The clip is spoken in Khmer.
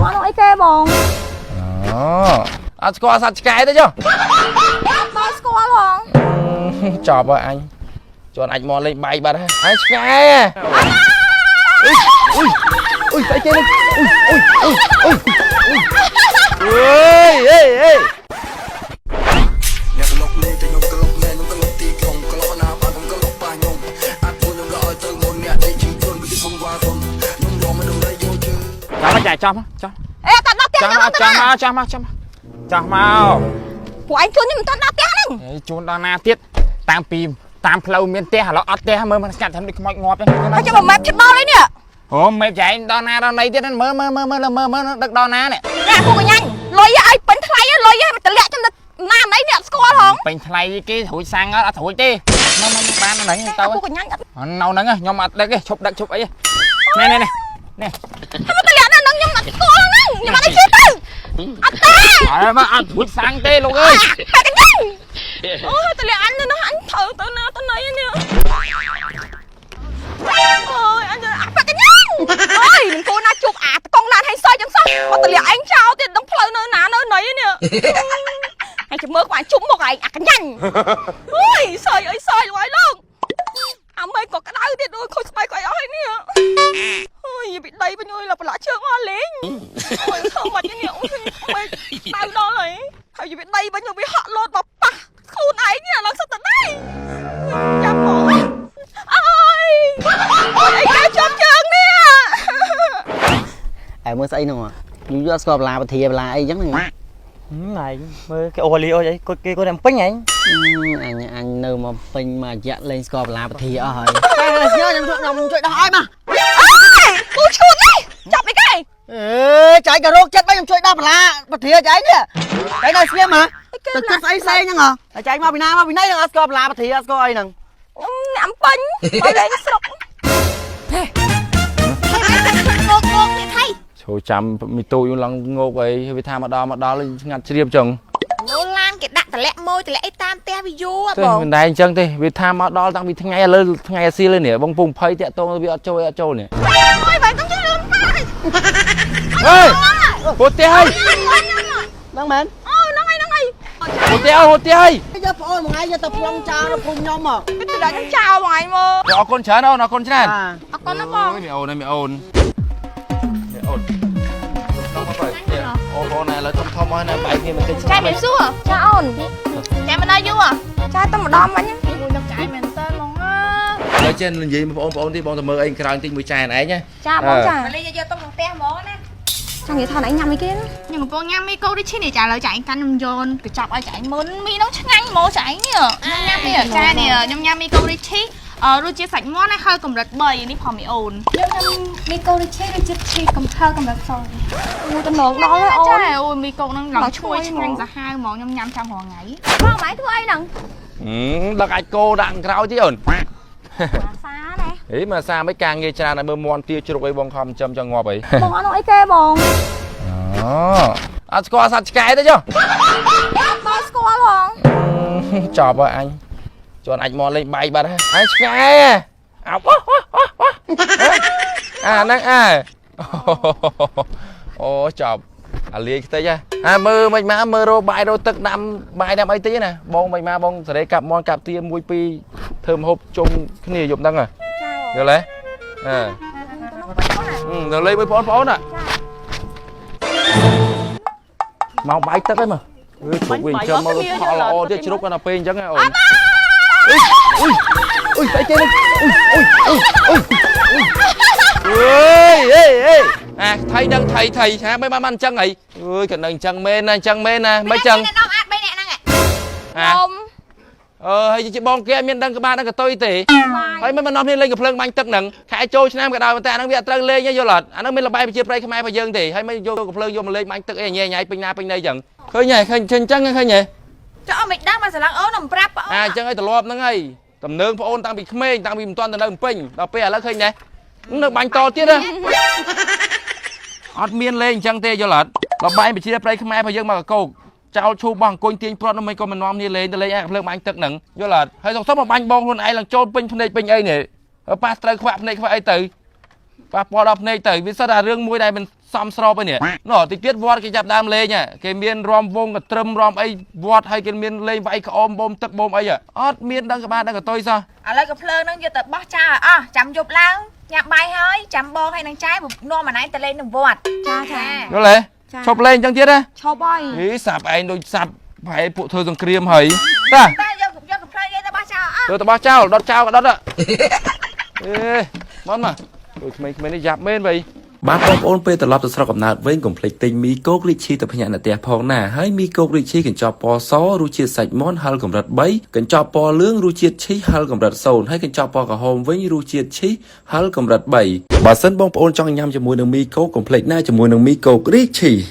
អត់អីគេបង អូអត់ស្គាល់សត្វឆ្កែទេចុះ ដល់ស្គាល់ហង ចប់ហើយអញជន់អាចមកលេងបែកបាត់ហើយអញឆ្កែអុយអុយស្អីគេនេះអុយអុយអុយអុយអេអេអេ អ្នកក្លុកលេតែខ្ញុំក្លុកណែខ្ញុំក្លុកទីក្រុងក្លុកណាបានខ្ញុំក្លុកប៉ះខ្ញុំអាចពួកខ្ញុំក៏ឲ្យទៅមុនអ្នកដែលជីខ្លួនវាខ្ញុំវ៉ាខ្ញុំខ្ញុំរមមិនដំណៃយកជឿ ចាំមកចាចាំចាំ អេតដល់ផ្ទះ ចាំ ខ្ញុំ មកចាំមកចាំមកចាំចាំមក ពួកឯងជួនខ្ញុំមិនទាន់ដល់ផ្ទះហ្នឹង អេជួនដល់ណាទៀតតាមពីតាមផ្លូវមានផ្ទះឥឡូវអត់ផ្ទះមើលមិនស្កាត់ធ្វើដូចខ្មោចងាប់ចឹង ហើយចាំមកម៉ែបឈិតដល់ហើយនេះ អូមេចែងដល់ណាដល់ណីទៀតមើលមើលមើលមើលមើលមើលដឹកដល់ណានេះ ណាពួកកញ្ញាញ់លុយឲ្យពេញថ្លៃលុយឲ្យមកតម្លាក់ចាំទៅណាណីនេះអត់ស្គាល់ហង ពេញថ្លៃគេរួចសាំងអត់អត់រួចទេមកមកបានហ្នឹងទៅ ពួកកញ្ញាញ់អត់ នៅហ្នឹងខ្ញុំអត់ដឹកទេឈប់ដឹកឈប់អីនេះនេះនេះ ហើយមកតម្លាក់នៅហ្នឹងខ្ញុំអត់ស្គាល់ហ្នឹងខ្ញុំអត់ឲ្យជឿទៅអត់ទេ អត់មកអត់រួចសាំងទេលោកអើយ តែកញ្ញាញ់អូយតម្លាក់អញនៅនោះអញត្រូវទៅណាទៅណីនេះអូយអញអាប៉កញ្ញាញ់អើយនឹងគូណាជួបអាតកងឡានឲ្យសយចឹងសោះមកតម្លាក់ឯងចោលទៀតដឹងផ្លូវនៅណានៅណីនេះហើយចាំមើលគាត់ជុំមកឯងអាកញ្ញាញ់អូយសយអើយសយលោកអើយលោកអាមេក៏ក្តៅទៀតអូយខូចស្បែកក៏អីអស់ហើយនេះអូយពីដីវិញអើយលប្រឡាក់ជើងអស់លេងអូយធ្វើមកនេះអូយមេក្តៅដល់ហើយហើយពីដីវិញវាហក់លោតមកប៉ះខ្លួនឯងនេះឡើងសុទ្ធតែដីចាំមកអើយអូយអីគេជាប់ជើងនេះ ឯមើលស្អីហ្នឹងយូរយូរអត់ស្គាល់បន្លាពធាបន្លាអីចឹងហ្នឹង ឯងមើលគេអូលីអូអីគាត់គេគាត់តែពេញឯង អញអញនៅមកពេញមួយរយៈលេងស្គាល់បន្លាពធាអស់ហើយតែខ្ញុំខ្ញុំជួយដោះឲ្យមក អើយពូឈួតនេះចាប់អីគេ អេចៃក៏រោគចិត្តវិញខ្ញុំជួយដោះបន្លាពធាចៃនេះចៃនៅស្ងៀមហ៎ទៅគិតស្អីផ្សេងហ្នឹងហ៎ចៃមកពីណាមកពីណីហ្នឹងអត់ស្គាល់បន្លាពធាអត់ស្គាល់អីហ្នឹង ខ្ញុំអ្នកពេញមកលេងស្រុក ងោកងោកនេះថៃ ឈោចាំមីទូយឡើងងោកអីវាថាមកដល់មកដល់ស្ងាត់ជ្រាបចឹង នៅឡានគេដាក់តម្លាក់ម៉ួយតម្លាក់អីតាមផ្ទះវាយូរ ទេ បង មិនដែរអញ្ចឹងទេវាថាមកដល់តាំងពីថ្ងៃឥឡូវថ្ងៃអាស៊ីលើនេះបងពងភ័យតាក់តងវាអត់ចូលអត់ចូលនេះ អូយបែរទៅជួយលំប៉ា អេហូតទេហើយ ហ្នឹងមែន អូហ្នឹងហើយហ្នឹងហើយ ហូតទេហូតទេហើយ យកប្អូនមួយថ្ងៃយកទៅប្លង់ចោលនៅភូមិខ្ញុំមក គេទៅដាក់ខ្ញុំចោលមួយមើល អរគុណច្រើនអូនអរគុណច្រើន អរគុណណាបង មីអូនមីអូនមីអូនអូបងណែឥឡូវធំធំហើយណែបែកគ្នាមិនតិច ចែមិនសួរ ចាអូន ចែមិនដល់យូរ ចាតែម្ដងវិញ មួយនឹកចែមែនតើហ្មង ឥឡូវចេះនិយាយបងប្អូនទីបងទៅមើលអីក្រៅតិចមួយចែនឯងណា ចាបងចា ណាលេយកយកទុកក្នុងផ្ទះហ្មងណា ចង់និយាយថាឯងញ៉ាំអីគេ ខ្ញុំកំពុងញ៉ាំមីកូរីឈីនេះចាឥឡូវចាឯងកាន់ខ្ញុំយកកញ្ចប់ឲ្យចាឯងមុនមីនោះឆ្ងាញ់ហ្មងចាឯងនេះខ្ញុំញ៉ាំនេះចានេះខ្ញុំញ៉ាំមីកូរីឈីអឺរសជាតិសាច់មាន់ហើយហើយកម្រិត3នេះផងមីអូន ខ្ញុំញ៉ាំមីកូរីឈីឬជាតិឈីកំថើកម្រិតសូន្យ អូតំណងដល់ហើយអូន ចាអូយមីកូហ្នឹងឡើងឈ្ងុយឆ្ងាញ់សាហាវហ្មងខ្ញុំញ៉ាំចាំរាល់ថ្ងៃ បងម៉ែធ្វើអីហ្នឹង ដឹកអាចគោដាក់ក្រោយទីអូន សាណែ ហេមកសាមិនការងារច្រើនឲ្យមើលមន់ទាជ្រុកអីបងខំចំចង់ងាប់អី បងអត់អីគេបង អូអត់ស្គាល់សត្វឆ្កែទេចុះ ដល់ស្គាល់ហង ចប់ហើយអញជន់អាចមកលេងបែកបាត់ហើយអញឆ្កែអោអាហ្នឹងអើអូចប់អាលាយខ្ទេចហ่ะអាមើលមិនមកមើលរោបាយរោទឹកដាំបាយដាំអីតិចណាបងមិនមកបងសេរីកាប់មន់កាប់ទាមួយពីរធ្វើម្ហូបជុំគ្នាយប់ហ្នឹង ចា យល់ទេអើទៅលេងមួយបងប្អូនណាមកបាយទឹកហ្នឹងមកអឺជ្រុកវាអញ្ចឹងមកផលល្អទៀតជ្រុកដល់ពេលអញ្ចឹងអូនអុយអុយស្អីគេនេះអុយអុយអុយអុយអេអេអាថៃដឹងថៃថៃឆាមិនបានអញ្ចឹងអីអើយក៏នឹងអញ្ចឹងមែនណាអញ្ចឹងមែនណាមិនអញ្ចឹង អ្នកនាំអាច3នាក់ហ្នឹង អា អម អឺហើយជាបងគេអត់មានដឹងក្បាលដឹងកតុយទេហើយមិននាំគ្នាលេងកំភ្លើងបាញ់ទឹកហ្នឹងខែចូលឆ្នាំក៏ដោយប៉ុន្តែអាហ្នឹងវាអត់ត្រូវលេងទេយល់អត់អាហ្នឹងមានលបែប្រជាប្រិយខ្មែររបស់យើងទេហើយមិនយកកំភ្លើងយកមកលេងបាញ់ទឹកអីញ៉ៃញ៉ៃពេញណាពេញណីចឹងឃើញហ៎ឃើញអញ្ចឹងឃើញហ៎ ចុះមិនដឹងមកស្រឡឹងអូននឹងប្រាប់បង អាអញ្ចឹងឲ្យត្រឡប់ហ្នឹងហើយតំណើងប្អូនតាំងពីក្មេងតាំងពីមិនទាន់ទៅនៅភ្នំពេញដល់ពេលឥឡូវឃើញដែរនៅបាញ់តទៀតណាអត់មានលេងអញ្ចឹងទេយល់អត់លបែប្រជាប្រិយខ្មែររបស់យើងមកកកោកចោលឈូបោះអង្គុញទាញព្រាត់នោះមិនក៏មិននាំគ្នាលេងទៅលេងអាកំភ្លើងបាញ់ទឹកហ្នឹងយល់អត់ហើយសុំសុំមកបាញ់បងខ្លួនឯងឡើងចូលពេញភ្នែកពេញអីនេះប៉ះត្រូវខ្វាក់ភ្នែកខ្វាក់អីទៅ ប៉ះពាល់ដល់ភ្នែកទៅវាសិតតែរឿងមួយដែលមិនសមស្របឯនេះណោះតិចទៀតវត្តគេចាប់ដើមលេងហ่ะគេមានរំវងកត្រឹមរំអីវត្តហើយគេមានលេងវាយក្អមបូមទឹកបូមអីហ่ะអត់មានដឹងក្បាលដឹងកតុយសោះ ឥឡូវកំភ្លើងហ្នឹងយកទៅបោះចោលឲ្យអស់ចាំយប់ឡើងញ៉ាំបាយហើយចាំបងហើយនឹងចែនាំអនឯងទៅលេងនៅវត្ត ចាចា យល់ទេឈប់លេងអញ្ចឹងទៀតណា ឈប់ហើយ ហីសាប់ឯងដូចសាប់ប្រហែលពួកធ្វើសង្គ្រាមហើយតា តែយកយកកំភ្លើងយកទៅបោះចោលអស់ ទៅទៅបោះចោលដុតចោលក៏ដុតហ៎អេមកមកដូចក្មេងៗនេះយ៉ាប់មែនវៃ បាទបងប្អូនពេលត្រឡប់ទៅស្រុកកំណើតវិញកុំភ្លេចទិញមីគោករីឈីទៅភ្ញាក់នៅផ្ទះផងណាហើយមីគោករីឈីកញ្ចប់ពណ៌សរសជាតិសាច់មាន់ហឹរកម្រិត3កញ្ចប់ពណ៌លឿងរសជាតិឈីហឹរកម្រិត0ហើយកញ្ចប់ពណ៌ក្រហមវិញរសជាតិឈីហឹរកម្រិត3បើសិនបងប្អូនចង់ញ៉ាំជាមួយនឹងមីគោកកុំភ្លេចណាជាមួយនឹងមីគោករីឈី។